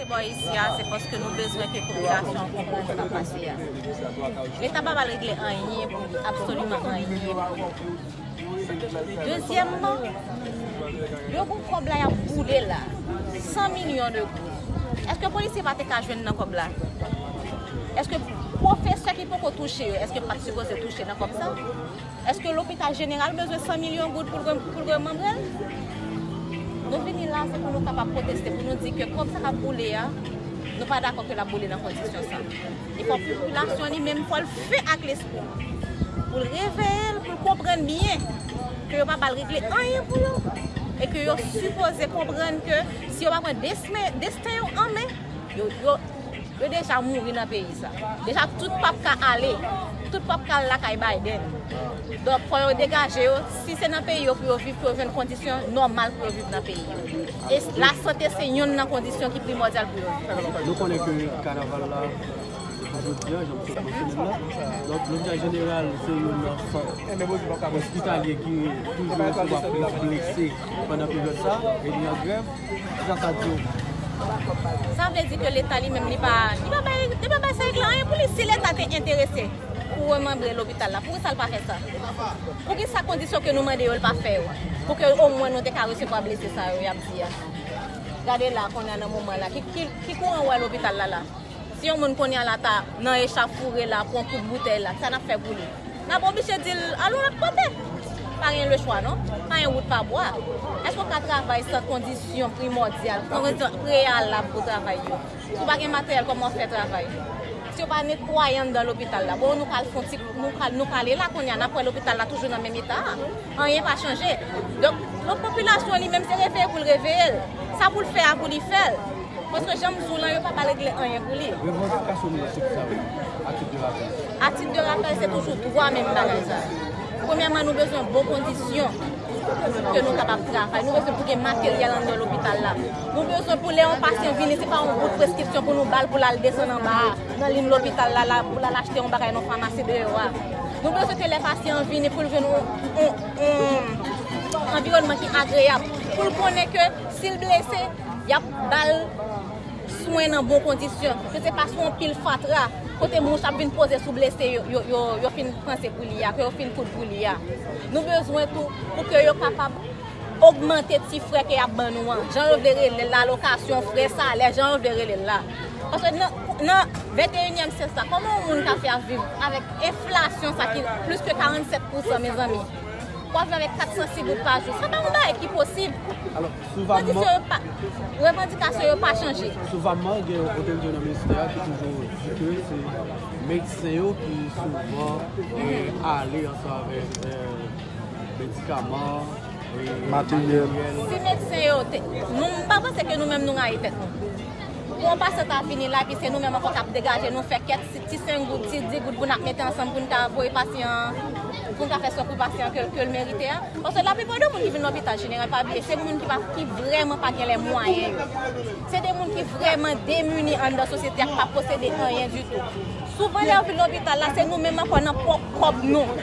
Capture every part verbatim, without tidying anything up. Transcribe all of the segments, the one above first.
Bò isi a, se paske nou bezwen ke popilasyon an konprann sa k ap pase a. Leta pa pral regle anyen pou li, absoliman anyen pou li. Dezyèmman, yo gon kòb la y ap boule la, san milyon de goud. Èske polisye pa te ka jwenn nan kòb la? Èske pwofesè ki poko touche yo, èske pa t sipoze touche nan kòb sa? Èske lopital jeneral bezwen san milyon goud pou l re-, pou l remanbre l? Nou vini la, se pou nou kapab pwoteste, pou nou di ke kòb sa k ap boule a, nou pa dakò ke l ap boule nan kondisyon sa. E fò popilasyon li menm, fò l fen ak lespri l. Pou l reveye l, pou l konprann byen ke yo pa pral regle anyen pou yo. E ke yo sipoze konprann ke si yo pa pran desmen, desten yo an men, yo, yo, yo deja mouri nan peyi sa. Deja tout p ap ka ale. Tout p ap ka al lakay Biden. Donk, fò yo degaje yo. Si se nan peyi yo pou yo viv, pou yo jwenn kondisyon nòmal pou yo viv nan peyi yo. E lasante se youn nan kondisyon ki primòdyal pou yo viv. Nou konnen ke kanaval la, jodi a, jan m sot mansyone l la, donk, lopital jeneral se youn nan sant ospitalye ki toujou resevwa plis blese pandan peryòd sa, e li an grèv. Kisa sa di w? Sa vle di ke Leta li menm, li pa, li pa bay, li pa bay sa règ la anyen pou li. Si Leta te enterese pou remanbre lopital la, poukisa l pa fè sa? Poukisa kondisyon ke nou mande yo, l pa fè yo? Pou ke omwen nou te ka resevwa blese sa yo, y ap di a. Gade la, kounye a nan moman la, ki, ki, ki kouran w wè lopital la la? Si yon moun kounye a la ta nan echafoure la, pran kout boutèy la, sa n ap fè pou li? N ap oblije di l al yon lòt kote. Pa gen lechwa non. Pa gen wout pa bwa. Èske w ka travay san kondisyon primòdyal, kondisyon preyalab pou travay yo? Si w pa gen materyèl, kòman w fè travay? Si yo pa netwaye anndan lopital la, bon, nou ka al fè yon ti, nou ka, nou ka ale la kounye a, n ap wè lopital la toujou nan menm eta a. Anyen pa chanje. Donk, lòt popilasyon li menm se reveye pou l reveye l. Sa pou l fè a pou li fè l. Paske jan m di w lan, yo pa pral regle anyen pou li. Revandikasyon nou yo se ki sa yo? A tit de rapèl. A tit de rapèl, se toujou twa menm bagay sa yo. Premyèman, nou bezwen bon kondisyon ke nou kapab travay. Nou bezwen pou gen materyèl anndan lopital la. Nou bezwen pou lè yon pasyan vini, se pa yon bout preskripsyon pou nou ba l pou l al desann anba a, nan liy lopital la, la, pou l al achte yon bagay nan famasi deyò a. Nou bezwen ke lè pasyan an vini pou l jwenn yon, yon, yon anviwònman ki agreyab, pou l konnen ke si l blese, y ap ba l swen nan bon kondisyon, ke se pa sou yon pil fatra, kote mouch ap vin poze sou blese yo, yo, yo, yo fin panse pou li a, ke yo fin koud pou li a. Nou bezwen tou pou ke yo kapab ogmante ti frè ke y ap ban nou an. Jan yo vle rele l la, alokasyon, frè, salè, jan yo vle rele l la. Paske nan, nan venteyinyèm syèk la, kòman yon moun ka fè ap viv avèk enflasyon sa ki plis ke karannsèt pousan, mezanmi? W ap viv avèk kat san sis goud pa jou. Sa pa yon bagay ki posib. Alò, sou va Kondisyon yo pa, revandikasyon yo pa chanje. Sou va man, gen yon kote m te nan ministè a ki toujou di ke se medsen yo ki souvan, eh, ale ansanm avèk, eh, medikaman, eh, materyèl. Si medsen yo te, nou, m pa panse ke nou menm nou rayi tèt nou. Pou yon pasyan ta vini la, epi se nou menm ankò k ap degaje nou, fè kèk ti, ti senk goud, ti dis goud pou n ap mete ansanm pou n ka voye pasyan, pou n ka fè swen pou pasyan ke, ke l merite a. Paske laplipa de moun ki vin lopital jeneral, pa bliye, se moun ki pa, ki vrèman pa gen lè mwayen yo. Se de moun ki vrèman demini anndan sosyete a, ki pa posede anyen ditou. Souvan lè yo vin lopital la, se nou menm ankò nan pwòp kòb nou.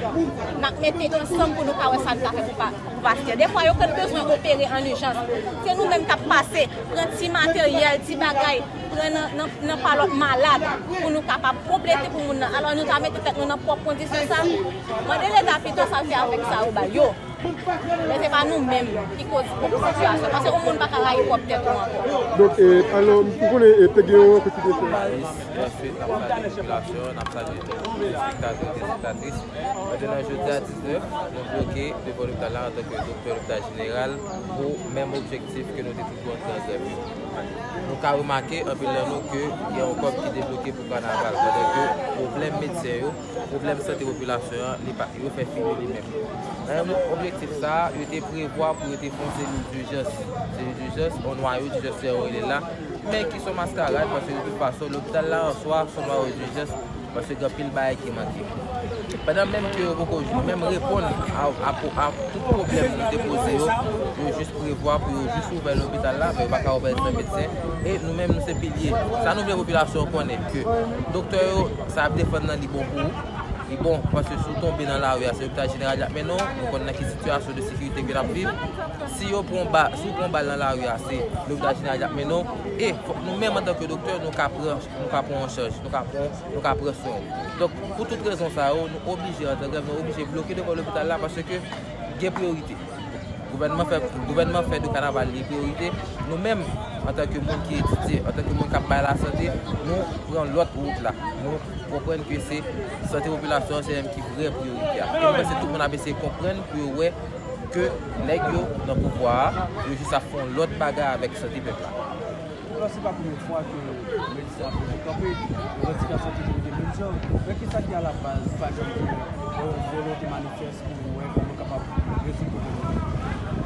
N ap mete ansanm pou nou ka wè sa n ka fè pou pa, pou pasyan. Defwa, yo konn bezwen opere an ijans. Se nou menm k ap pase, pran ti materyèl, ti bagay, pran nan, nan, nan pa lòt malad pou nou kapab konplete pou moun nan. Alò, nou ta mete tèt nou nan pwòp kondisyon sa. Mande Leta pito sa l fè avèk sa yo ba yo. Men se pa nou menm ki koz pwòp sitiyasyon. Paske yon moun pa ka rayi pwòp tèt ou ankò. Donk, eh, alò, m konnen, eh, te gen yon peti de fè. Answit, n ap salye popilasyon, n ap salye tout telespèktatè, telespèktatris. Mètenan, jodi a diznèf, nou bloke devan lopital la antanke doktè lopital jeneral pou menm objektif ke nou te toujou antre an grèv yo. Nou ka remake anpil nan nou ke gen yon kòb ki debloke pou kanaval, pandan ke pwoblèm medsen yo, pwoblèm sante popilasyon an, li pa, yo fè fini li menm. Nan menm objektif sa a, yo te prevwa pou yo te fè yon selil dijans. Selil dijans, yon nwayo dijans yo rele l la, men ki se yon maskarad, paske de tout fason, lopital la an swa, se yon nwayo dijans, paske gen anpil bagay ki manke. Pandan menm ke yo poko jwenn menm repons a, a, a tout pwoblèm nou te poze yo, yo jis prevwa pou yo jis ouvè lopital la, men yo pa ka ouvè l san medsen. E nou menm, nou se pilye. Sa nou vle popilasyon an konnen, ke doktè yo, sa y ap defann nan li bon pou ou. Li bon, paske si w tonbe nan lari a, se lopital jeneral y ap mennen w. Nou konn nan ki sitiyasyon de sekirite ke n ap viv. Si yo pran w ba, si w pran bal nan lari a, se lopital jeneral y ap mennen w. E fòk nou menm, antanke doktè, nou ka pran, nou ka pran an chaj, nou ka pran, nou ka pran swen w. Donk, pou tout rezon sa yo, nou oblije antre an grèv, nou oblije bloke devan lopital la, paske gen priyorite. Gouvènman fè, gouvènman fè de kanaval li priyorite. Nou menm, antanke moun ki etidye, antanke moun k ap bay lasante, nou pran lòt wout la. Nou konprann ke se sante popilasyon an, se li menm ki vrè priyorite a. E mwen panse tout moun ap eseye konprann pou yo wè ke nèg yo nan pouvwa a, yo jis ap fè yon lòt bagay avèk sante pèp la. Alò, se pa premye fwa ke medsen ap leve kanpe, revandikasyon toujou rete menm jan. Men kisa ki alabaz pa janm gen yon volonte manifès pou nou wè kòman nou kapab rezoud pwoblèm nan?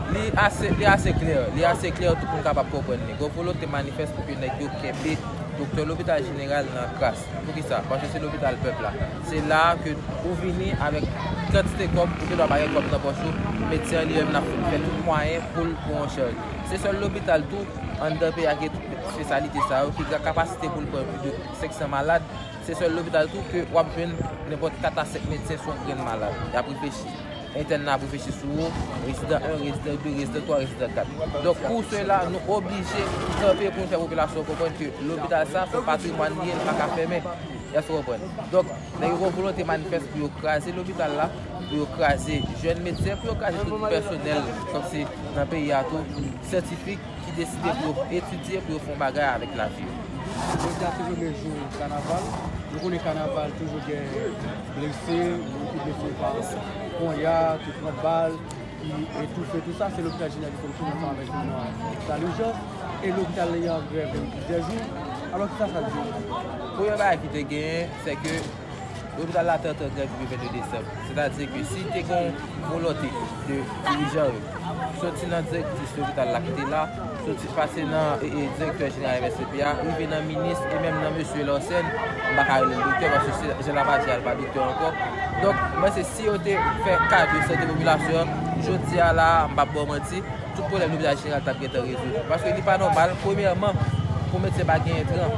Li ase, li ase klè, li ase klè, tout moun kapab konprann li. Gen yon volonte manifès pou ke nèg yo kenbe doktè lopital jeneral nan kras. Poukisa? Paske se lopital pèp la. Se la ke ou vini avèk kantite kòb, ou te dwa pa gen kòb nan pòch ou, medsen an li menm l ap fè tout mwayen pou l pran w an chaj. Se sèl lopital tou anndan peyi a ki gen tout espesyalite sa yo, ki gen kapasite pou l pran plis de senk san malad. Se sèl lopital tou ke w ap jwenn nenpòt kat a senk medsen sou yon grenn malad. Y ap reflechi. Entèn nan ap reflechi sou ou, rezidan en, rezidan de, rezidan twa, rezidan kat. Donk, pou sela, nou oblije kanpe pou nou fè popilasyon an konprann ke lopital sa, se yon patrimwàn li ye, li pa ka fèmen. Èske w konprann? Donk, nèg yo gen yon volonte manifès pou yo kraze lopital la, pou yo kraze jèn medsen, pou yo kraze tout pèsonèl, kòmsi nan peyi a tou, syantifik, ki deside pou yo etidye, pou yo fè yon bagay avèk lavi yo. Jodi a se premye jou kanaval. Nou konnen kanaval toujou gen blese, moun ki blese pa ponya, ki pran bal, ki etoufe, tou sa, se lopital jeneral ki konn tounen ansanm avèk nou nan sal ijans. E lopital li an grèv depi plizyè jou. Alò, kisa sa di? Premye bagay ki te genyen, se ke lopital la te antre an grèv depi vennde desanm. Sètadi ke si te gen yon volonte de dirijan yo, soti nan direktris lopital la ki te la, soti pase nan, e, e, direktè jeneral M S P P a, rive nan minis e menm nan mesye Lawson, m pa ka rele l doktè paske se, jan l ap aji a, l pa doktè ankò. Donk, mwen se si yo te fè kado sante popilasyon an, jodi a la, m p ap ba w manti, tout pwoblèm lopital jeneral t ap gentan rezoud. Paske li pa nòmal, premyèman, pou medsen pa gen entran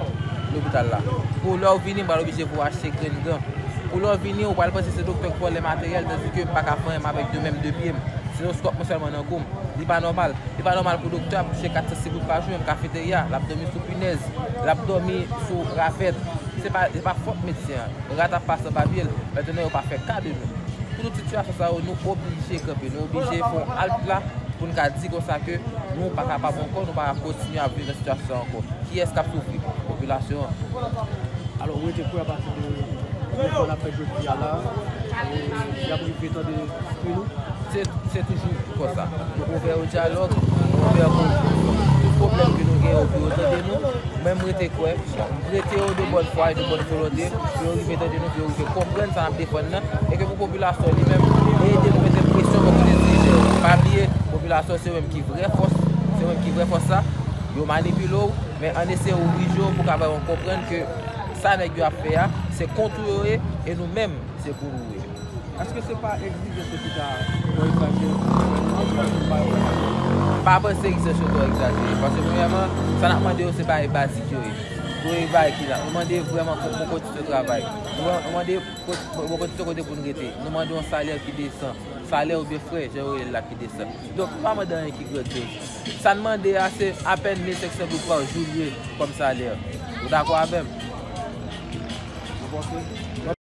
lopital la. Pou lè w vini, m pral oblije pou w achte grenn gan. Pou lè w vini, ou pral panse se doktè k vòlè materyèl, tandike m pa ka fè anyen avèk de menm de pye m. Se yon skòp mwen sèlman nan kou m. Li pa nòmal. Li pa nòmal pou doktè ap touche kat san, sis goud pa jou, menm kafeterya, l ap dòmi sou pinèz, l ap dòmi sou ravèt. Se pa, se pa fòt medsen an. Rat ap pase anba pye l. Mentnan, yo pa fè ka de nou. Pou tout sitiyasyon sa yo, nou oblije kanpe. Nou oblije fè yon alt la pou n ka di konsa ke nou pa kapab ankò, nou pa ka kontinye ap viv nan sitiyasyon sa ankò. Kiyès k ap soufri? Popilasyon an. Alò, ou rete kwè apati de lefò n ap fè jodi a la, e, y ap rive tande kri nou? Se, se toujou konsa. Nou ouvè o dyalòg, nou ouvè pou tout pwoblèm ke nou gen yo pou yo tande nou. Mwen, m rete kwè, m rete yo de bòn fwa e de bòn volonte pou yo rive tande nou, pou yo rive konprann sa n ap defann nan, e ke pou popilasyon li menm ede nou mete presyon bò kote dirijan yo. Pa bliye, popilasyon se yo menm ki vrè fòs, se yo menm ki vrè fòs la. Yo manipile w, men ann eseye oblije w pou ka fè yo konprann ke sa nèg yo ap fè a, se kont ou yo ye, e nou menm, se pou nou ye. Èske se pa egzijans yo ki ta twò egzajere pou gouvènman an, oubyen se pa yo menm? M pa panse egzijans yo twò egzajere, paske premyèman, sa n ap mande yo se bagay bazik yo ye. Premye bagay ki la, nou mande vrèman bon, bon kondisyon travay. Nou, nou mande bon, bon kondisyon kote pou n rete. Nou mande yon salè ki desan. Salè oubyen frè, jan yo rele l la, ki desan. Donk, nou pa mande anyen ki grandyoz. Sa n mande a, se apèn mil senk san goud pa jou l ye kòm salè. Ou dakò avè m? Ou panse?